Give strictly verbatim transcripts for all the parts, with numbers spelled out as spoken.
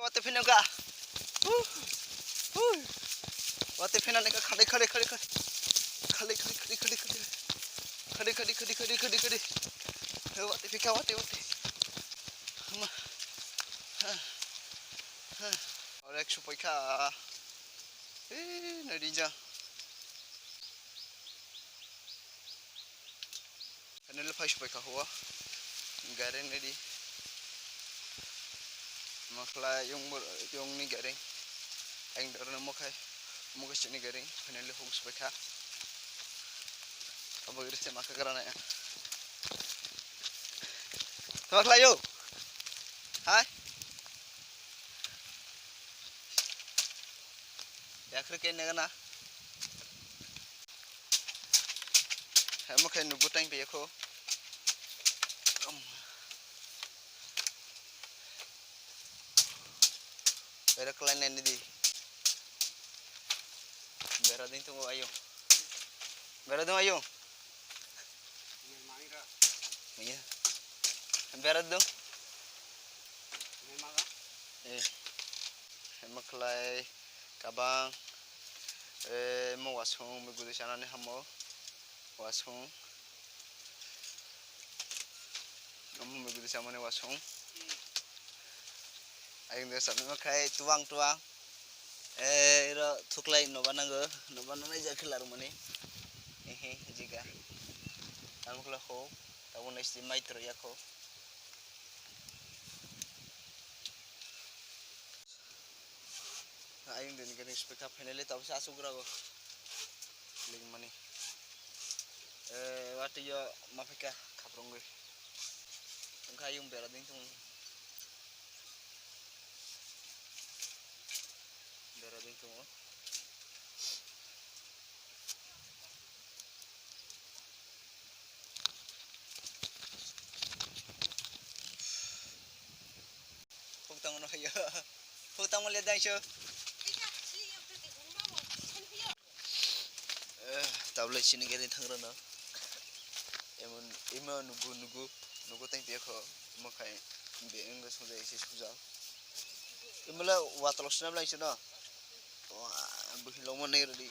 Wate phino ka. Huh. Huh. Wate phino ne ka khade, khade, khade, khade. Khade, khade, khade, khade, khade. Khade, khade, khade, khade, khade, khade. He wate phika, wate, wate. Ma. Ha. Ha. Ore ekso paikha. Eh, nai rinja. Finally phai supai kha huo. Gareng ready. Makhlai yung bor-, yung ni gareng. Ang dorno mokhai. Mokhai sini gareng. Finally huk supai kha. Abo giri se makha grana ya. Makhlai yo. Hai. Yakhri kene gana. Hemo khe nugo tang piyakho. Bera klai nai nidi. Bera ding tongo ayung. Bera dong ayung. Iya. Bera dong. Eh. Hemo klai. Kabang, eh, mo wasung, mui gudi sanani hamo, wasung. Omo mui gudi samani wasung. Ayung de samani ma khai tuang tuang. Eh, iro thuklai noba nango, noba nanai jakhe larumani. Ehe, jiga. Tamo kla ho, tamo nai sti mai tro yakho. Ayung dini gani spek kha finally tabuk se asuk rago. Ling mani. Eh, wati yo mapika khaprongwi. Wngkha ayung bera ding tung. Bera ding tung. Phuk tangmano hayo. Phuk tangmo le daiso. Eh, tablet sini gari thangrano. Emon, ema nugu, nugu, nugu tang piyakho. Ema khai, be, engga sojai se suja. Emla watalo sina bla isono. Wah, buhi longmo nei rodi.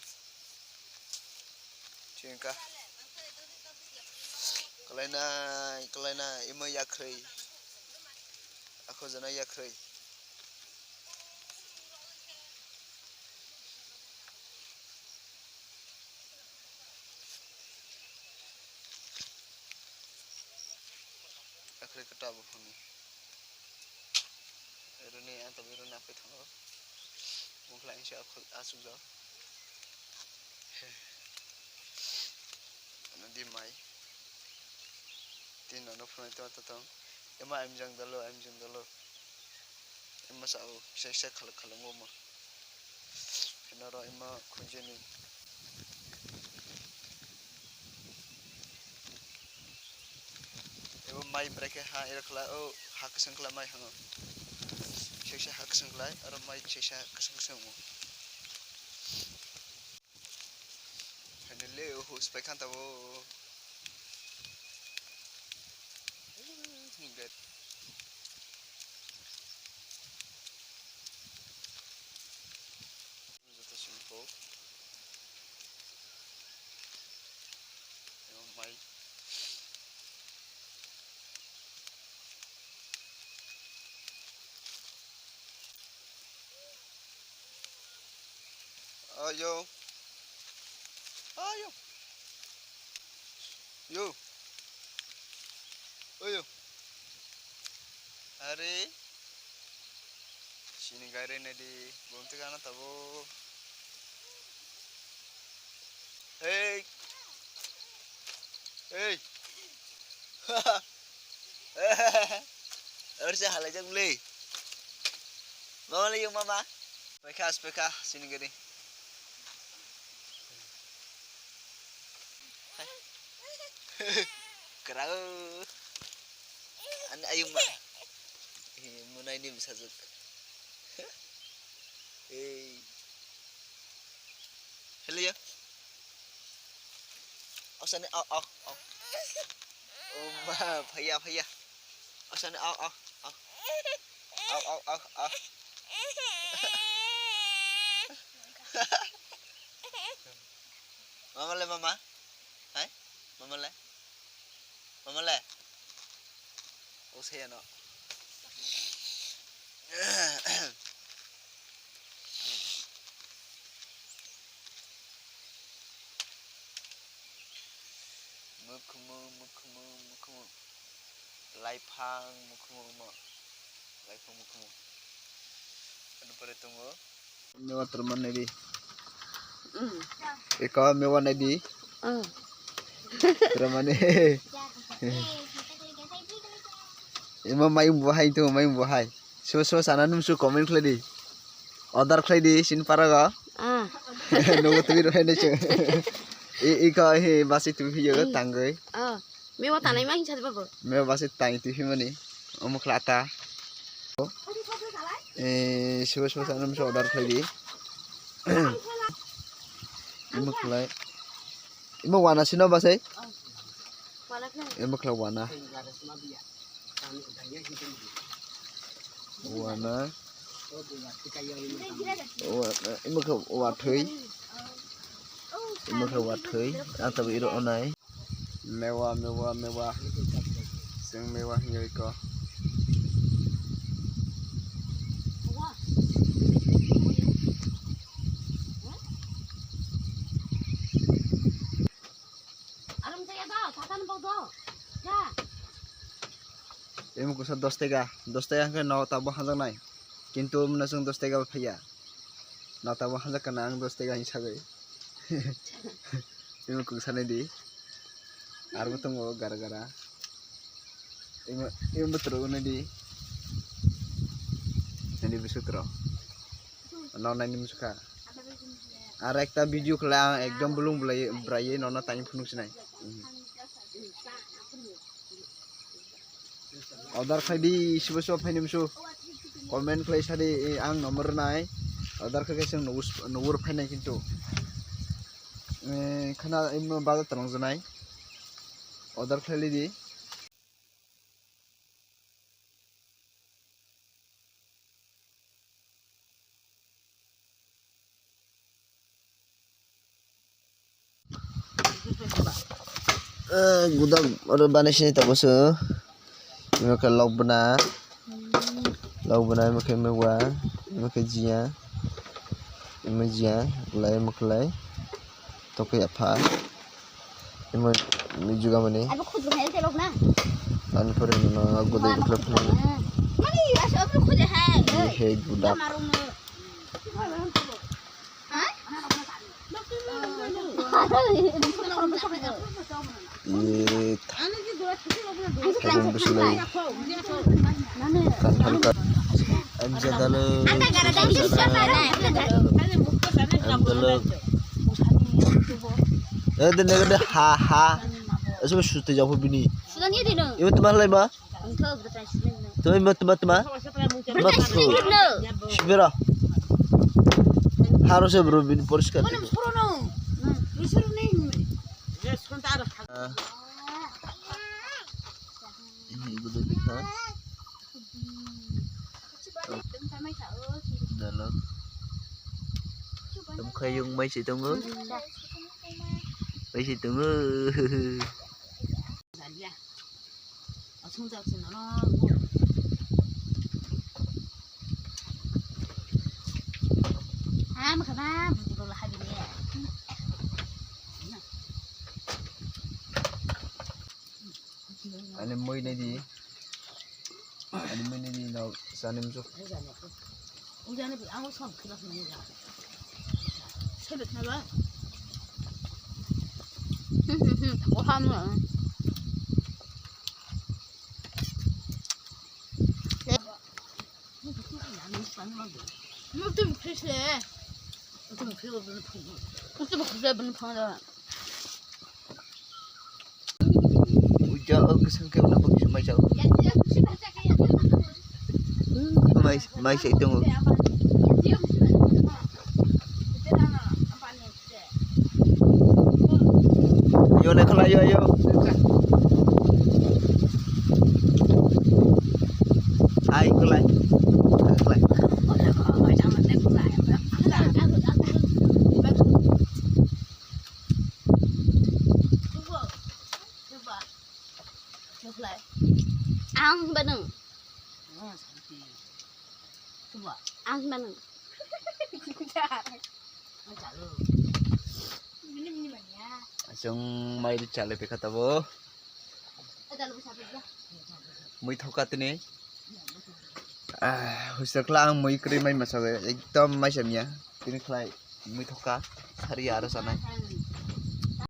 Chingka. Kalainai, kalainai, imo yakhrai. Akho jana yakhrai. Yakhrai kata bo phani. Roni ang tabi roni apai thango. Mokhlai ang se asuk jao. Ano di mai. Tin ano phunai to to tong. Ema amjang dalo, amjang dalo. Ema sao kisa kisa khalak khalak mo ma. Noro ema khunjeni. Ebo mai brekhe ha ero khlai o ha kwchwng khlai mai hango. Sesa ha kwchwng khlai aro mai sesa kwchwng kwchwng mo. Finally o hus pai khan tabo. Joto simple. Mai. Ayo. Ayo. Yo. Oyo. Are. Sini gari nadi. Bonte kana tabo. Hey. Hey. Orse halai jak le. Mama le yung mama. Pekha, pekha, sini gari. Kerau. Ani ayung ma. Eh, munai ni bisajak. Eh. Hello ya. Asani au au au. Oh ma, phaya phaya. Asani au au au. Au au au au. Mama le mama. Hai? Mama le? Mama le? O se ano. Mukhumu, mukhumu, mukhumu. Laiphang mukhumu mo. Laiphang mukhumu. Ano pore tongo. Mewa torma naidi. Mm. Eko mewa naidi. Mm. Torma ni. Imo mayung bo hai to, mayung bo hai. Sobo sobo sana nung su comment khlai di. Order khlai di, sin parago. Ah. Nogo twi rw hai nai se. I, i ka he basi twi phiyo tangwi. Ah. Mewa tanai ma hinsa babo. Mewa basi tai twi phimani. Omo khla ta. Eh, sobo sobo sana nung su order khlai di. Imo khlai. Imo wana sino basai? Imo khlai wana. Wana. Wana. Imo khlai wathwi. Imo khlai wathwi. Ang tabo iro onai. Mewa, mewa, mewa. Chwng mewa hinwi ko. Imo kusa dos tega, dos tega hwnkhe no tabo hanjaknai. Kintu mwnaswng dos tega bo phaiya. No tabo hanjakna ang dos tega hinwi sagwi. Imo kung sanai di. Arbo tongo gara gara. Imo, imo bwtwrok nai di. Nini bwswk rok. No nai ni muchukha. Ar ekta video khlai ang ekdom bulung bulai braiwi nono tani phunuk sinai. Order khlai di, sibo sibo phaini musu. Comment khlai sadi, eh, ang number nai. Order khlai khe chwng nugur, nugur phainai kintu. Eh, khana imo bazar tong janai. Order khlai di. Eh, gudak oro banai sini tabuk se. Imo khe lok bwna. Lok bwna imo khe mewa. Imo khe jiya. Imo jiya. Kulai imo kulai. Tokoi apha. Imo ni juga mani. Ani pore ni ma gudak gudak phano. Mani, asa abro khuje hai. He gudak. Ye, thaibung bwswlai. Kanthal ka. Amjadalo. Amjadalo. Eh, de nega de ha ha. Asal suti jago bini. Ibu teman lain ma? Tuma, tuma, tuma, tuma. Tuma, tuma. Sibira. Harus ya, bro, bin poriskar. Ah. Ini ibu tuh, ha? Dalam. Tam khayung mai si tongo. Mai si tongo. Ani mui nai di. Ani mui nai di no sani muchuk. Uja o kwsang khe ulo baksa mai jago. Mai, mai sai tongo. Yo, ne khlai, yo, yo. Hai, khlai. Hai, khlai. Ang ba nung. Ang ba nung. Asung mai ri chale pekha tabo. Mui thoka tini. Ah, hostel kla ang mui kri mai masa ekdom mai samya. Tini khlai mui thoka. Sari aro sanai.